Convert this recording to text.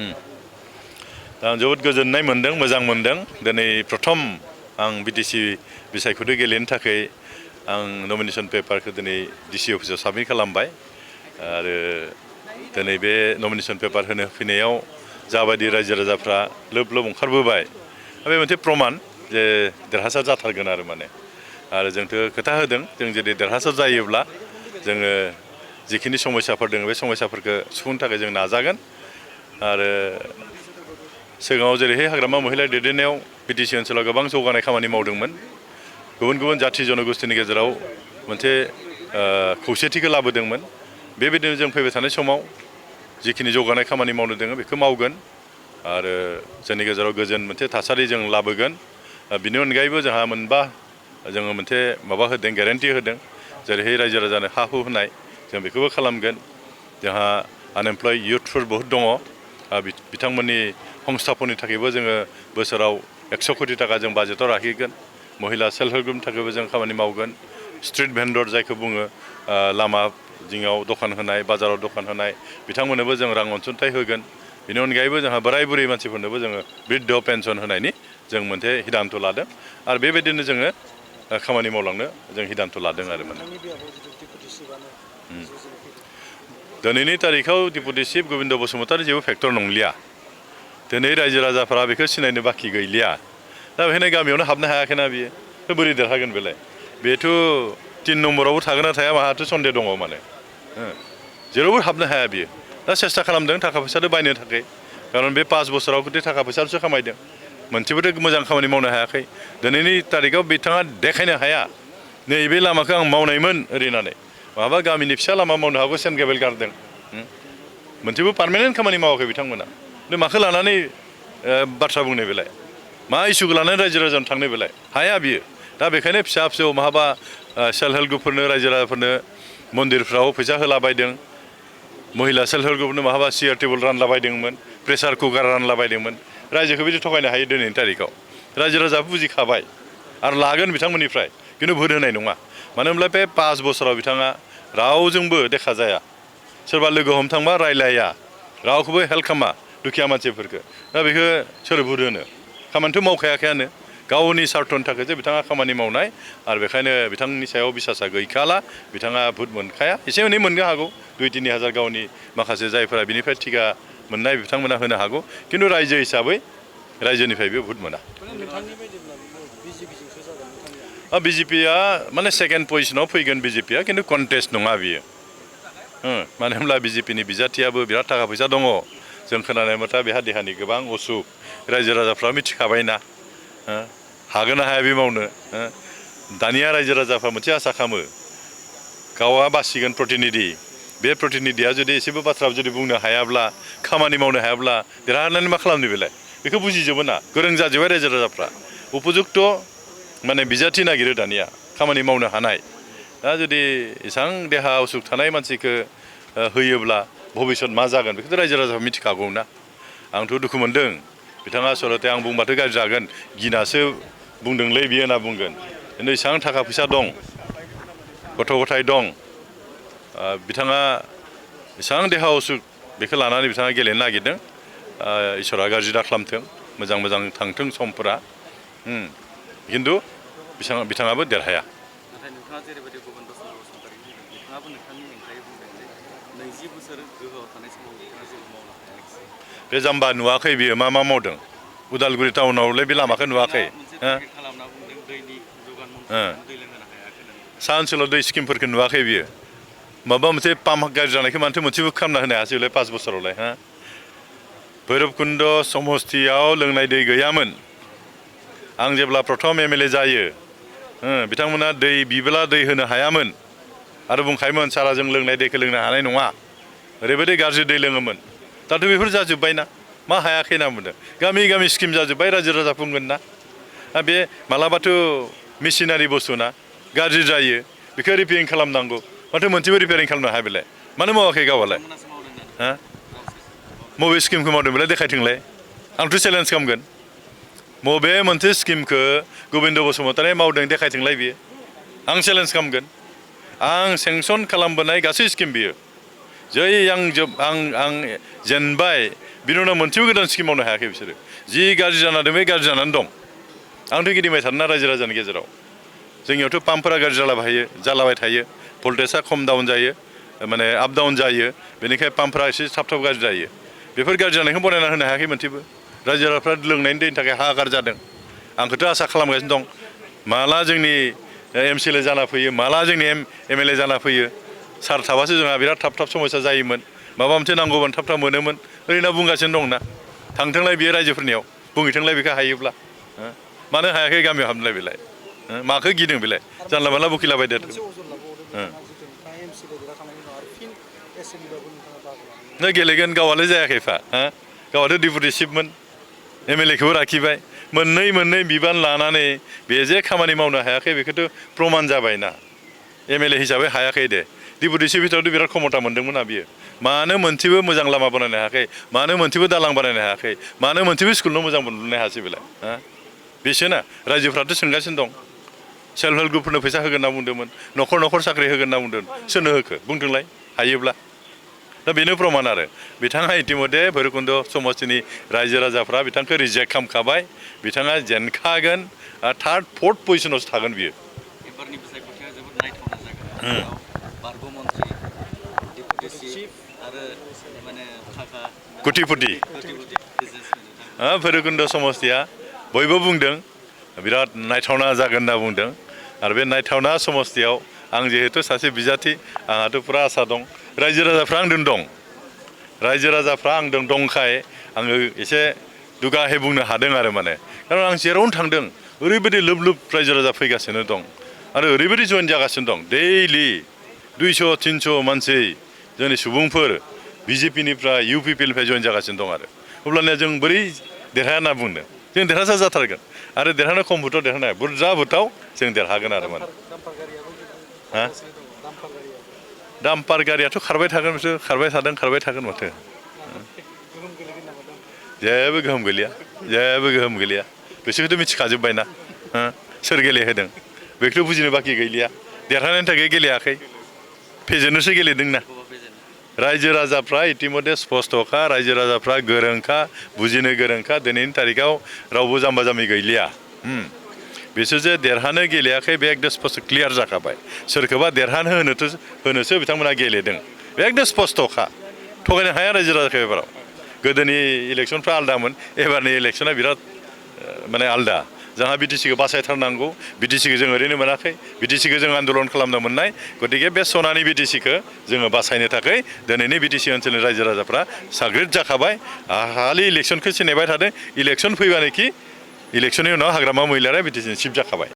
आं जोबोद गोजोननाय मोनदों, मोजां मोनदों। दिनै प्रथम आं बिटिसि बिसायख'थि गेलेनो थाखाय आं नमिनेसन पेपारखौ दिनै डिसि अफिसाव साबमिट खालामबाय आरो दिनै बे नमिनेसन पेपार होनो फैनायाव जाबायदि रायजो राजाफ्रा लोब लोब ओंखारबोबाय बे मोनसे प्रमान जे देरहासार जाथारगोन आरो जोंथ' खोथा होदों जों जुदि देरहासार जायोब्ला जोङो जिखिनि समस्याफोर दङ बे समस्याफोरखौ सुफुंनो थाखाय जों नाजागोन आरो सिगाङाव जेरैहाय हाग्रामा महिला दैदेननायाव बिटिसि ओनसोलाव गोबां जौगानाय खामानि मावदोंमोन, गुबुन गुबुन जाथि जनगोष्ठीनि गेजेराव मोनसे खौसेथिखौ लाबोदोंमोन। बेबायदिनो जों फैबाय थानाय समाव जिखिनि जौगानाय खामानि मावनो दङ बेखौ मावगोन आरो जोंनि गेजेराव गोजोन मोनसे थासारि जों लाबोगोन। बिनि अनगायैबो जोंहा मोनबा जोङो मोनसे माबा होदों, गेरेन्टि होदों, जेरैहाय रायजो राजानो हा हु होनाय जों बेखौबो खालामगोन। जोंहा आनएमप्लय इयुथफोर बहुद दङ, बिथांमोननि संस्थापननि थाखायबो जोङो बोसोराव 100 कोटि थाखा जों बाजेटाव लाखिगोन। महिला सेल्फ हेल्प ग्रुपनि थाखायबो जों खामानि मावगोन। स्ट्रिट भेन्डर जायखौ बुङो, लामा जिङाव दखान होनाय, बाजाराव दखान होनाय, बिथांमोननोबो जों रां अनसुंथाइ होगोन। बेनि अनगायैबो जोंहा बोराय बुरै मानसिफोरनोबो जोङो बृद्ध पेन्सन होनायनि जों मोनसे हिदानथ' लादों आरो बेबायदिनो जोङो खामानि मावलांनो जों हिदानथ' लादों आरो दिनैनि तारिखाव डिपुटि चिफ गबिन्द बसुमतारी जेबो फेक्टर नंलिया। दिनै रायजो राजाफ्रा बेखौ सिनायनो बाखि गैलिया। दा बेखायनो गामियावनो हाबनो हायाखैना बियो बोरै देरहागोन बेलाय? बेथ' 3 नम्बरावबो थागोन ना थाया माहाथ' सन्देह दङ जेरावबो हाबनो हाया बियो। दा सेस्था खालामदों थाखा फैसाजों बायनो थाखाय, खारन बे 5 बोसोराव गथे थाखा फैसासो खामायदों, मोनसेबोथ' मोजां खामानि मावनो हायाखै। दिनैनि तारिखाव बिथाङा देखायनो हाया नैबे लामाखौ आं मावनायमोन ओरै होननानै। माबा गामिनि फिसा लामा मावनो हागौ, सेन्ट गेबेल गारदों, मोनसेबो पार्मानेन्ट खामानि मावाखै बिथांमोना। माखौ लानानै बाथ्रा बुंनाय बेलाय? मा इसुखौ लानानै रायजो राजानो थांनो बेलाय? हाया बियो। दा बेखायनो फिसा फिसौ माहाबा सेल्फ हेल्प ग्रुपफोरनो, रायजो राजाफोरनो मन्दिरफ्राव फैसा होलाबायदों, महिला सेल्फ हेल्प ग्रुपनो माहाबा सियार टेबोल रानलाबायदोंमोन, प्रेसार कुकार रानलाबायदोंमोन। रायजोखौ बिदि थगायनो हायो दिनैनि तारिखाव? रायजो राजाबो बुजिखाबाय आरो लागोन बिथांमोननिफ्राय, खिन्थु भोट होनाय नङा। मानो होनब्ला बे 5 बोसोराव बिथाङा रावजोंबो देखा जाया, सोरबा लोगो हमथांबा रायलाया, रावखौबो हेल्प खालामा दुखिया मानसिफोरखौ। दा बेखौ सोर भोट होनो? खामानिथ' मावखायाखैयानो, गावनि सार्थनि थाखायसो बिथाङा खामानि मावनाय आरो बेखायनो बिथांनि सायाव बिसासा गैखाला, बिथाङा भोट मोनखाया। एसे एनै मोननो हागौ, 2-3 हाजार गावनि माखासे जायफोरा बिनिफ्राय टिका मोननाय बिथांमोना होनो हागौ, खिन्थु रायजो हिसाबै रायजोनिफ्रायबो भोट मोना। बिजेपिया माने सेकेन्ड पजिशनाव फैगोन बिजेपिया, खिन्थु कन्टेस्ट नङा बियो। मानो होनब्ला बिजेपिनि बिजाथियाबो बिराद थाखा फैसा दङ। जों खोनानाय मथा बेहा देहानि गोबां असुख, रायजो राजाफ्रा मिथिखाबायना हागोन ना हाया बे मावनो। दानिया रायजो राजाफ्रा मोनसे आसा खालामो, गावआ बासिगोन प्रतिनिधि, बे प्रतिनिधिया जुदि एसेबो बाथ्रा जुदि बुंनो हायाब्ला, खामानि मावनो हायाब्ला देरहानानै मा खालामनो बेलाय? बेखौ बुजिजोबो ना, गोरों जाजोब्बाय रायजो राजाफ्रा। उपजुक्त माने बिजाथि नागिरो दानिया खामानि मावनो हानाय। दा जुदि एसेबां देहा असुख थानाय मानसिखौ होयोब्ला भबिष्यत मा जागोन बेखौथ' रायजो राजाफ्रा मिथिखागौ ना। आंथ' दुखु मोनदों, बिथाङा आसलते आं बुंबाथ' गाज्रि जागोन, गिनासो बुंदोंलै बियो होनना बुंगोन। खिन्थु एसेबां थाखा फैसा दं, गथ' गथाय दं, बिथाङा एसेबां देहा असुख बेखौ लानानै बिथाङा गेलेनो नागिरदों। इसोरा गाज्रि दा खालामथों, मोजां मोजां थांथों समफोरा, खिन्थु बिथाङाबो देरहाया। नाथाय नोंथाङा जेरैबायदि गबिन्द बसुमतारी बुंदों, बिथाङाबो नोंथांनि हेंथायै बुंदों जे 20 बोसोर गोहोआव थानाय समाव बिथाङा जेबो मावनो हायाखिसै। बे जाम्बा नुवाखै बियो मा मा मावदों? उदालगुरि टाउनावलाय बे लामाखौ नुवाखै? खालामना बुंदों दैनि जगान मन्थ्रिखौनो दै लोंहोनो हायाखै होननानै। सा ओनसोलाव दै स्किमफोरखौ नुवाखै बियो? माबा मोनसे पाम्प गाज्रि जानायखौ मानोथो मोनसेबो खालामना होनो हायासैलाय 5 बोसोरावलाय? भैरबकुन्द समस्तियाव लोंनाय दै गैयामोन। आं जेब्ला प्रथम MLA जायो, बिथांमोना दै बिब्ला दै होनो हायामोन आरो बुंखायोमोन सारा जों लोंनाय दैखौ लोंनो हानाय नङा, ओरैबायदि गाज्रि दै लोङोमोन। दाथ' बेफोर जाजोब्बायना, मा हायाखै होनना बुंदों? गामि गामि स्किम जाजोब्बाय, रायजो राजा बुंगोन ना। बे मालाबाथ' मेसिनारि बुस्थु ना, गाज्रि जायो, बेखौ रिपेयारिं खालामनांगौ। माथो मोनसेबो रिपेयारिं खालामनो हाया बेलाय? मानो मावाखै गावआलाय? बबे स्किमखौ मावदों बेलाय देखायथोंलाय? आंथ' चेलेन्ज खालामगोन, बबे मोनसे स्किमखौ गबिन्द बसुमतारी मावदों देखायथोंलाय बियो? आं चेलेन्ज खालामगोन। आं सेंसन खालामबोनाय गासै स्किम बियो, जै आं जेनबाय बिनि उनाव मोनसेबो गोदान स्किम मावनो हायाखै बिसोरो जि गाज्रि जाना दं बे गाज्रि जानानै दं आंथ' गिदिंबाय थादोंना रायजो राजानि गेजेराव जोंनियावथ' पाम्पफोरा गाज्रि जालाबाय थायो भल्टेजआ खम डाउन जायो माने आप डाउन जायो बेनिखायनो पाम्पफोरा एसे थाब थाब गाज्रि जायो बेफोर गाज्रि जानायखौ बनायना होनो हायाखै मोनसेबो रायजो राजाफ्रा लोंनायनि दैनि थाखाय हाहाकार जादों आंखौथ' आसा खालामगासिनो दं माला जोंनि MCLA जाना फैयो माला जोंनि MLA जाना फैयो सार थाबासो जोंहा बिराद थाब थाब समस्या जायोमोन माबा मोनसे नांगौबानो थाब थाब मोनोमोन ओरैनो बुंगासिनो दंना थांथोंलाय बियो रायजोफोरनियाव बुंहैथोंलाय बेखौ हायोब्ला मानो हायाखै गामियाव हाबनोलाय बेलाय माखौ गिदों बेलाय जानला मानला बुखिलाबायदो नों गेलेगोन गावआलाय जायाखैफा गावआथ' डिपुटि चिफमोन MLA खौबो लाखिबाय मोननै बिबान लानानै बे जे खामानि मावनो हायाखै बेखौथ' प्रमान जाबायना MLA हिसाबै हायाखै दे डिपुटि चिफ हिसाबै बिराद क्षमता मोन्दोंमोन बियो मानो मोनसेबो मोजां लामा बानायनो हायाखै मानो मोनसेबो दालां बानायनो हायाखै मानो मोनसेबो स्कुल मोजां लुनो हायासै बेलाय बिसोरना रायजोफ्राथ' सोंगासिनो दं सेल्फ हेल्प ग्रुपफोरनो फैसा होगोन होनना बुंदोंमोन न'खर साख्रि होगोन होनना बुंदों सोरनो होखो बुंदोंलाय हायोब्ला दा बेनो प्रमान आरो बिथाङा इतिमध्य भैरबकुन्द समस्तिनि रायजो राजाफ्रा बिथांखौ रिजेक्ट खालामखाबाय बिथाङा जेनखागोन थार्ड फर्थ पजिशनावसो थागोन बियो एबारनि बिसायख'थिया जोबोद नायथावना जागोन बारग' मन्त्रि डिपुटि चिफ आरो माने थाखा कुटिपुटि भैरबकुन्द समस्तिया बयबो बुंदों बिराद नायथावना जागोन होनना बुंदों आरो बे नायथावना समस्तियाव आं जिहेतु सासे बिजाथि आंहाथ' पुरा आसा दं रायजो राजाफ्रा आंजों दं रायजो राजाफ्रा आंजों दंखाय आङो एसे दुगाहे बुंनो हादों आरो माने खारन आं जेरावनो थांदों ओरैबायदि लोब रायजो राजा फैगासिनो दं आरो ओरैबायदि जइन जागासिनो दं दैलि 200-300 मानसि जोंनि सुबुंफोर BJP निफ्राय UPP निफ्राय जइन जागासिनो दं आरो अब्लानिया जों बोरै देरहाया होनना बुंनो जों देरहासार जाथारगोन आरो देरहानो खम भोटाव देरहानाय बुरजा भोटाव जों देरहागोन आरो माने डाम्पार गारियाथ' खारबाय थागोन बिसोर खारबाय थागोन माथो जेबो गोहोम गैलिया बिसोरखौथ' मिथिखाजोब्बायना सोर गेलेहोदों बेखौथ' बुजिनो बाखि गैलिया देरहानायनि थाखाय गेलेयाखै फेजेननोसो गेलेदोंना रायजो राजाफ्रा इतिमध्य स्पष्टखा रायजो राजाफ्रा गोरोंखा बुजिनो गोरोंखा दिनैनि तारिखाव रावबो जाम्बा जाम्बि गैलिया बिसोर जे देरहानो गेलेयाखै बे एकदम स्पष्ट क्लियार जाखाबाय सोरखौबा देरहानो होनोसो बिथांमोना गेलेदों बे एकदम स्पष्टखा थगायनो हाया रायजो राजाखौ एबाराव गोदोनि इलेक्सनफ्रा आलदामोन एबारनि इलेक्सना बिराद माने आलदा जोंहा BTC-खौ बासायथारनांगौ BTC-खौ जों ओरैनो मोनाखै BTC-खौ जों आन्दलन खालामनो मोननाय गतिके बे सनानि BTC-खौ जोङो बासायनो थाखाय दिनैनि BTC ओनसोलनि रायजो राजाफ्रा साग्रिद जाखाबाय खालि इलेक्सनखौ नेबाय थादों इलेक्सन फैबानोखि इलेक्सननि उनाव हाग्रामा महिलारा BTC-नि चिफ जाखाबाय